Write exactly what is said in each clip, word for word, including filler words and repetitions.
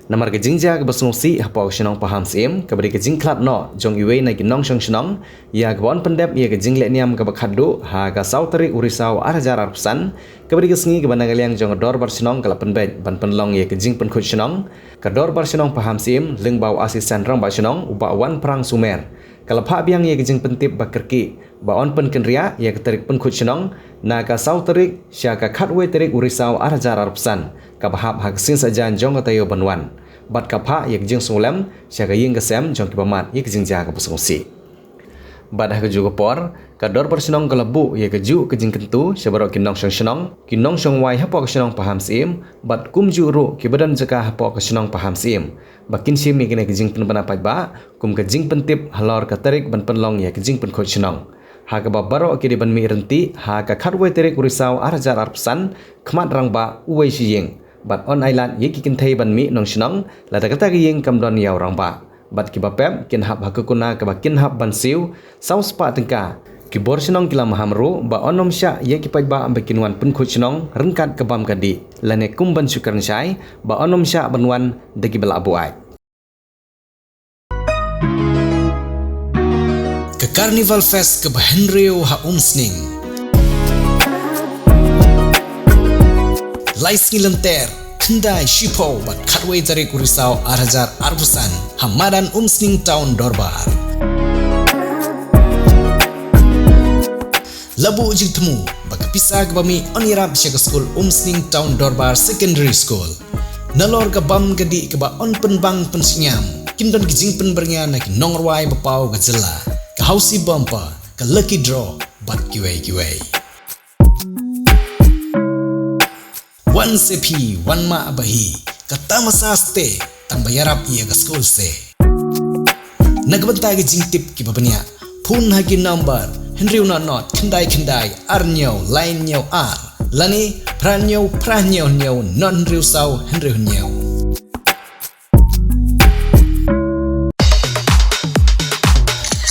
Namar ka jingjia kaba sngewsih hapoh ka shnong Pahamsyiem, kaba dei ka jingkhlad noh jong iwei na ki nongshong shnong ïa kaba yn pyndep ïa ka jinglehniam kaba khatduh ha ka saw tarik u Risaw arhajar arphew san, kaba dei ka sngi kaba na ka liang jong ka Dorbar Shnong ka la pynbeit ban pynlong ïa ka jingpynkhuid shnong. Ka Dorbar Shnong Pahamsyiem, lyngba u Assistant Rangbah Shnong u Bah Wanphrang Sumer, ka la phah biang ïa ka jingpyntip ba kyrkieh ba yn pynkynriah ïa ka tarik pynkhuid shnong na ka saw tarik sha ka khatwei tarik u Risaw arhajar arphew san, kaba hap ha ka sngi Saitjaiñ jong ka taïew ban wan, bad ka phah ïa ka jingsngewlem sha ka ïing ka sem jong kiba mad ïa ka jingjia kaba sngewsih. Bad ha kajuh ka por, ka Dorbar Shnong ka la buh ïa kajuh ka jingkyntu sha baroh ki nongshong shnong, ki nongshong wai hapoh ka shnong Pahamsyiem, bad kumjuh ruh kiba don jaka hapoh ka shnong Pahamsyiem, ba kin shim ïa kane ka jingpynbna paidbah kum ka jingpyntip halor ka tarik ban pynlong ïa ka jingpynkhuid shnong, ha kaba baroh ki dei ban mih ryntih ha ka khatwei tarik u Risaw arhajar arphew san, khmat rangbah uwei shi ïing, bad yn ailad ïa ki kynthei ban mih nongshnong lada kata ka ïing kam don ïa u rangbah, bad kiba pep kin hap ha ka kuna kaba kin hap ban siew saw spah tyngka. Ki bor shnong ki la maham ruh ba yn ym shah ïa ki paidbah ba kin wan pynkhuid shnong ryngkat ka bam ka dih, lane kum ban shu kren shai ba yn ym shah ban wan da kiba lah buaid. Ka Carnival Fest kaba hynriew ha Umsning. Lai sngi lynter, khyndai, shiphew bad khatwei tarik u Risaw arhajar arphew san, ha madan Umsning Town Dorbar. La buh jingthmu ba ka pisa kaba mih yn ïarap sha ka skul Umsning Town Dorbar Secondary School. Nalor ka bam ka dih kaba yn pynbang pynshngaiñ, kin don ki jingpynbyrngia na ki nongrwai ba paw ka jylla, ka Housie Bumper, ka Lucky Draw, bad kiwei kiwei. Wan se phi, wan mah ba hi, ka tamasa ste, tang ba ïarap ïa ka skul se. Na ka bynta ki jingtip kiba bniah, phone ha ki number hynriew nod nod khyndai khyndai ar hynñiew lai hynñiew ar, lane phra hynñiew phra hynñiew hynñiew nod hynriew saw hynriew hynñiew.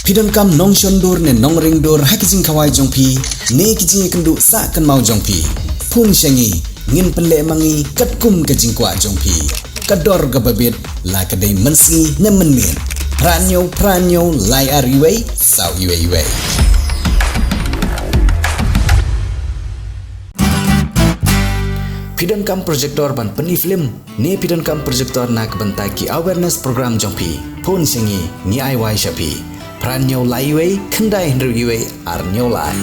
Phi donkam nongshon dur ne nongring dur ha ki jingkhawai jong phi ne ki jingïakynduh sah kynmaw jong phi, phone sha ngi, ngin pynleh ma ngi katkum ka jingkwah jong phi. Ka dor kaba bit, la ka dei mynsngi ne mynmiet. Phra hynñiew phra hynñiew lai ar iwei saw iwei iwei. Phi donkam projector ban pyni film ne phi donkam projector na ka bynta ki awareness program jong phi, phone sha ngi, ngi ai wai sha phi. Phra hynñiew lai iwei khyndai hynriew iwei ar hynñiew lai.